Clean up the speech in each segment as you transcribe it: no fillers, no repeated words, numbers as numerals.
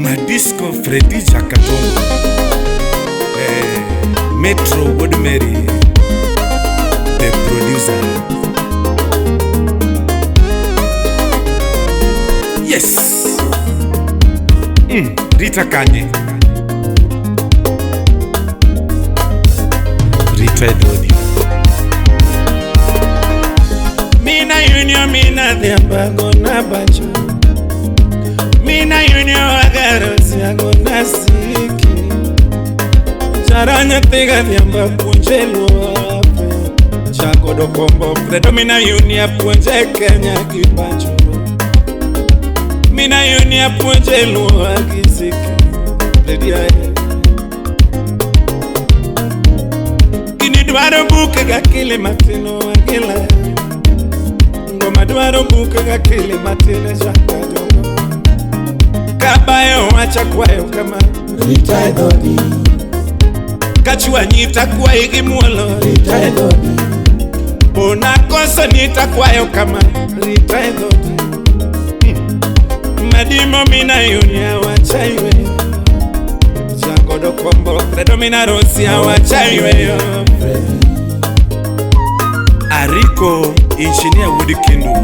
Madisco Freddy Jakatongo, Metro Wood Mary, the producer. Yes. Rita Kanye. Rita Dodi. Mina Union, mina Dhiambo na Banjo. Mina Union agaro siago na siki. Charanya tiga Dhiambo puonje luo. Chagodo kombo Fredo mina Union puonje Kenya gi Banjo. Mina Union puonje luo gi siki. Redia. Gini dwaro buke ga kile matino agila. Ngoma dwaro buke ga kile matino chaka jongo. Kabayo wacha kwayo kama Rita e dhodi, Kachwa nyita kwayi gi muolo. Rita e dhodi, Bona koso nita kwayo kama Rita e dhodi. Madimo mina Union wacha iwe. Jagodo kombo Fredo mina Rosia wacha iwe. Freddy. Ariko Engineer Wood Kindu.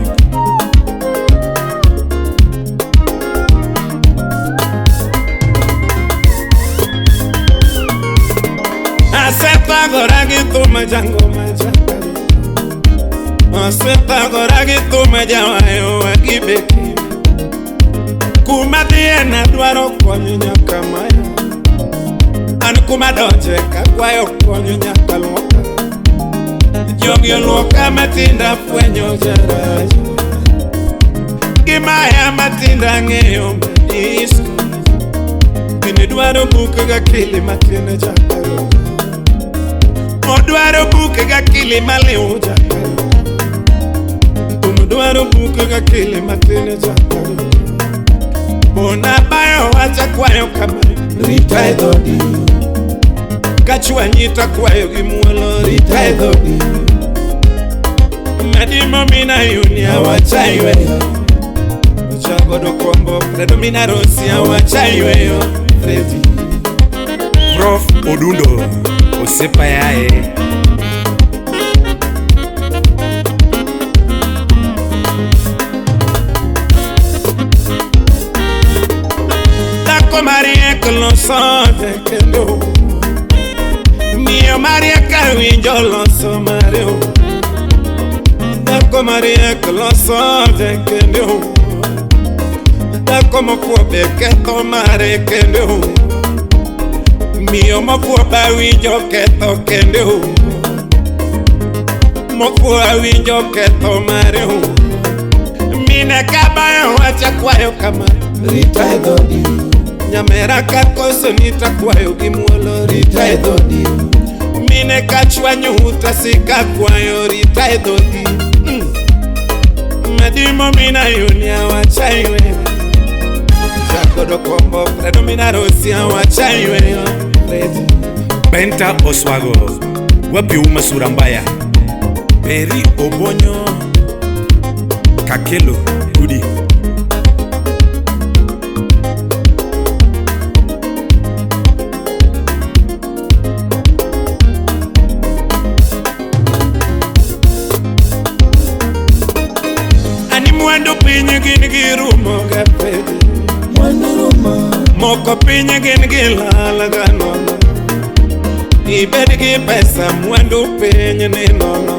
Asethagora gi thum jango machaka. Asethagora gi thum jawayo gi beki. Kuma dhiye nadwaro konyo nyaka maya. An kuma donje kakwayo konyo nyaka luoka. Jogi oluoka matinda fwenyo jarach. Gimaya matinda ng'eyo madisco. Gini dwaro buke ga kili matin chaka. Odwaro buke ga kili maliw chaka. Dwaro buke ga kili matin chaka. Bona bayo wacha kwayo kama Rita e dhodi, Kachwa nyita kwayo gi muolo. Rita e dhodi, Madimo mina Union wacha iwe. Chagodo kombo Fredo mina Rosia wacha iwe. Freddy. Prof Odundo Osepa yae. Dhako mariek loso te kendo. Miyo mariek awinjo loso mare. Dhako mariek loso te kendo. Dhako mofuo be ketho mare kendo. Miyo mofuo be awinjo ketho kendo. Mofuo awinjo ketho mare. Mine kabayo wacha kwayo kama Rita e dhodi, Nyamera kakoso nita kwayo gi muolo. Rita e dhodi, Mine kachwanyo uta sika kwayo Rita e dhodi. Madimo mina Union wacha iwe. Jagodo kombo Fredo mina Rosia wacha iwe. Freddy. Benta Oswago wapi uma sura mbaya. Peri Obonyo Kakelo Kudi. Ani mwandu piny gin gi rumo ga Freddy. Mwandu rumo, Moko piny gin gi lal ga nono. Ibed gi pesa mwandu piny ni nono.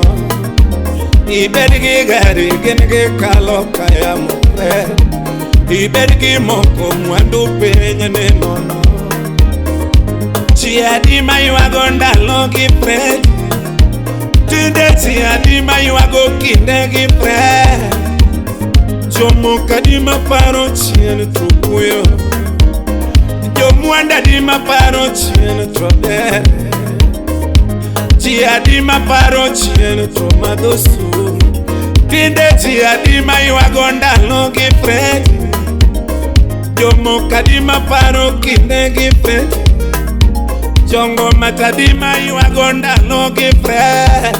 Ibed gi gari gin gi kalo kayamo. Ibed gi moko mwandu piny ni nono. Chi adi maywago ndalo gi Fred. Tinde chi adi maywago kinde gi Fred. Jomoko adi maparo chien to kuyo. Jomwanda adi maparo chien to ber. Ji adi maparo chien to madho sum. Tinde ji adi maywago ndalo gi Fred. Jomoko adi maparo kinde gi Fred. Jongo matadi maywago ndalo gi Fred.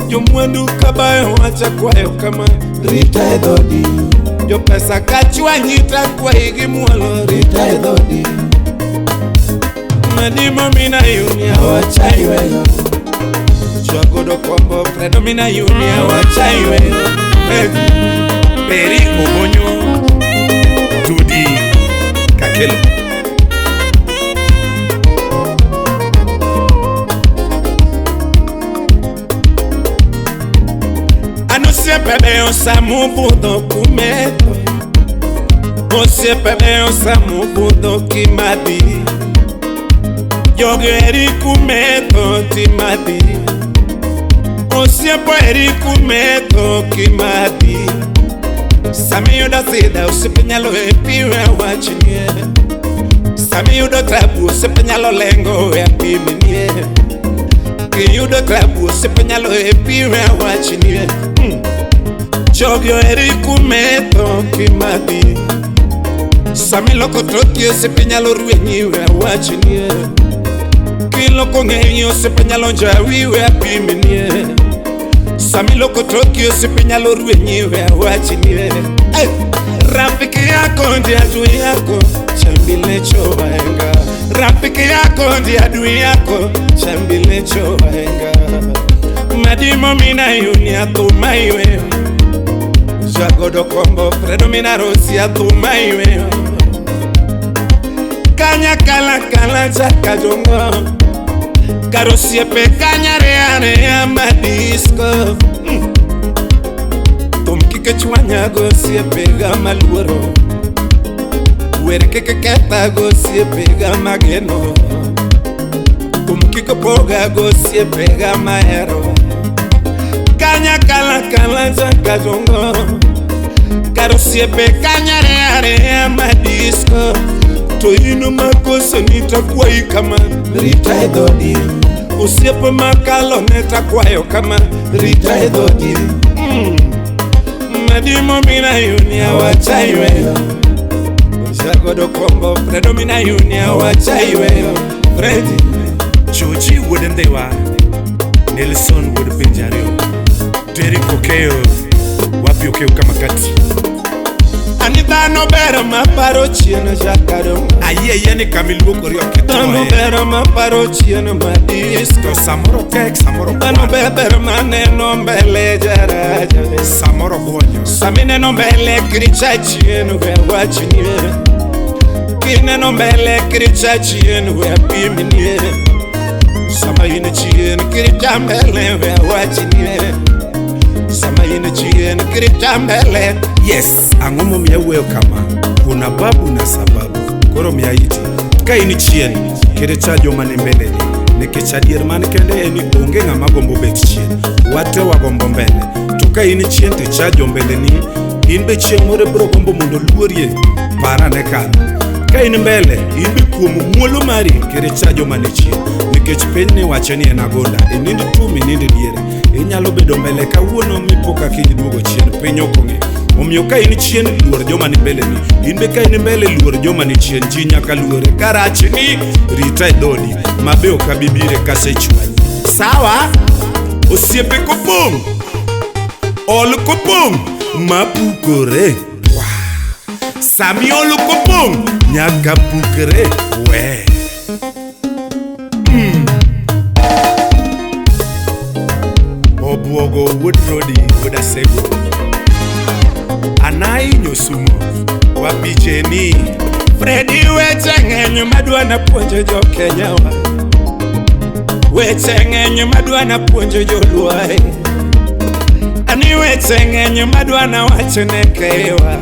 Jomwandu kabayo wacha kwayo kama Rita e dhodi, Jopesa kachwanyi takwayi gi muolo Rita e dhodi. Madimo mina yunia Awachaiweyo. Jagodo kombo Fredo mina yunia wachaiweyo. Peri Obonyo Tudi Kakelo. Osiepe beyo samubudho kumetho. Osiepe beyo samubudho kimadhi. Jogi eri kumetho timadhi. Osiepe eri kumetho kimadhi. Samiyudo sida osiepe nyalo epiwe wachnie. Samiyudo tabu osiepe nyalo lengo e apimnie. Kiyudo tabu osiepe nyalo epiwe wachnie. Jogi eri kumetho kimadhi. Samiloko toki osiepe nyalo rwenyi we awachnie. Kiloko ng'eyi osiepe nyalo njawi we apimnie. Samiloko toki osiepe nyalo rwenyi we awachnie. Hey! Rafiki yako ndiye adui yako, chambilecho wahenga. Rafiki yako ndiye adui yako, chambilecho wahenga. Madimo mina yunia thumaiwe. Jagodo kombo Fredo mina rosi athumaiwe. Kanya kala kala jaka jongo. Karosiepe kanya rea rea madisco. Tum kike chwanya go siepe ga maluoro. Wer kike ketha go siepe ga mageno. Tum kike poga go siepe ga mahero. Kanya kala kala jaka jongo. Karosiepe kanya rea rea madisco. To ino makoso nitakwayi kama Rita e dhodi. Osiepe makalo netakwayo kama Rita e dhodi. Madimo mina yunia wachaiweyo. Jagodo kombo Fredo mina yunia wachaiweyo. Fredi Chochi wuod Ndhiwa Nelson wuod Pinjario Derrick Okeyo wapi Okeyo kama kati. Ani dhano bero maparo chien jakadong. Ayie yie ni kamiluokori ok Dhano ithoe. bero maparo chien madisco. To samoro tek samoro Dhano kwar ber maneno mbele jaraja. samoro gwonyo. Samineno mbele kiricha chien we wachnie. Kineno mbele kiricha chien we pimnie. Sama in chien kiricha mbele we wachnie. Sama in chien kiricha mbele. Yes, ang'o momiyo awuoyo kama? Kuna babu na sababu. Koro miya iti. Ka in chien, kere cha joma ni mbeleni. Nikech adier man kende en ni onge ng'ama gombo bet chien. Wate wagombo mbele. To ka in chien to icha jo mbeleni, in be chieng' moro ibiro gombo mondo luorie. Parane kanyo. Ka in mbele, in be kuom muolo mari kere cha joma ni chien. Nikech piny ni wacho ni en agonda. Inind tum, inind diere. Inyalo bedo mbele kawuono mipo ka kiny duogo chien. Piny ok ong'eyo. Omiyo ka in chien, luor joma ni mbeleni. In be ka in mbele, luor joma ni chien. Ji nyaka luore. Karach ni rita e dhodi. Mabe ok abi bire kasechwanyi. Sawa? Osiepe kopong'. Ol kopong' mapukore. Sami ol kopong' nyaka pukre. We. Obuogo wuod Rodi wuod Asego. Anai Nyosumo wapicheni. Fredi weche ng'eny madwa na puonjo jo Kenya wa. Weche ng'eny madwa na puonjo joluo e. Ani weche ng'eny madwa na wacho ne kewa.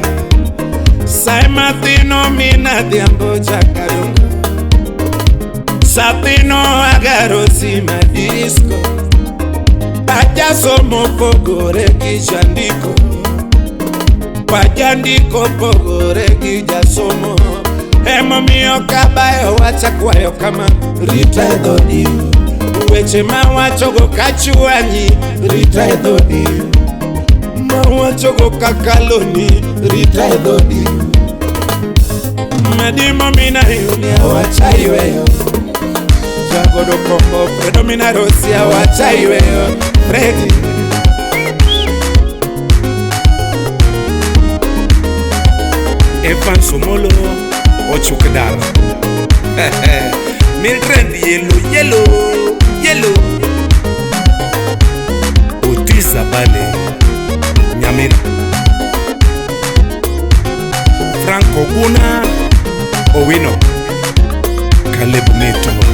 Sae mathino mina dhiambo jakarungu. Sathino agaro si madisco. Pajasomo pogore gi jandiko. Pajandiko pogore gi jasomo. Emomiyo kabayo wachakwayo kama Rita e dhodi. Weche mawachogo kachwanyi Rita e dhodi. Mawachogo kakaloni Rita e dhodi. Madimo mina yunia Awachaiweyo. Jagodo kombo Fredo mina rosi awachaiweyo. Fredi. Evans Omolo Ochuk Dala. Mildred Yellow Yellow Yellow. Otis Abale Nyamira. Frank Oguna Owino. Caleb Neto.